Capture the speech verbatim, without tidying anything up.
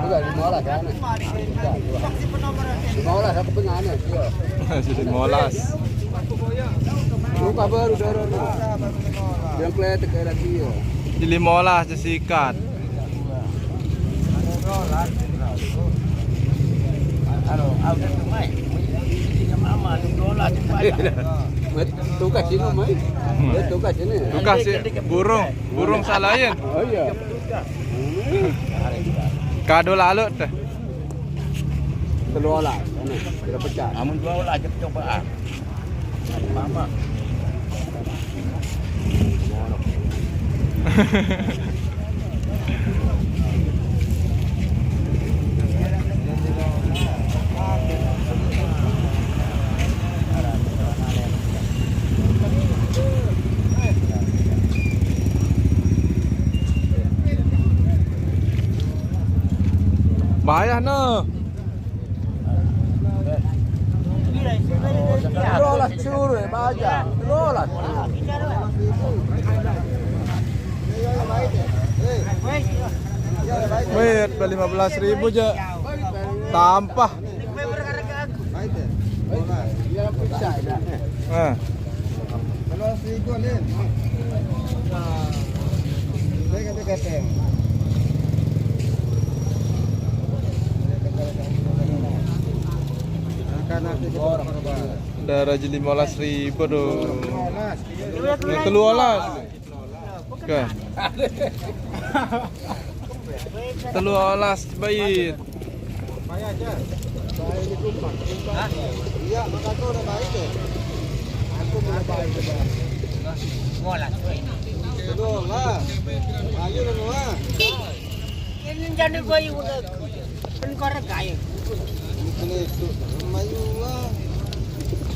Udah lima belas kan? Lima belas aku punya anak, iya. Masih lima belas. Buka baru dorong. Yang kletek kayak dia. Di lima belas sikat. Tugas sini, mai. Tugas sini. Tugas sih, burung, burung salahin. Oh iya. Kado lalu teh. Telu olah, sana, sudah pecah. Amun dua olah aja percobaan. Mama. Bayar no. Lolas curu ya baja. Lolas. Wait, lima belas ribu aja. Tampah. Nah. Darah jadi lima belas ribu dong. Yang keluar lah. Oke. Telu olas bait. Iya, maka aku udah baik deh. Aku udah baik deh. Ngolah. Ayo lu, Noah. Ini jadi bayi udah. Kan korek ayo. Ini itu. Mayu, Wak.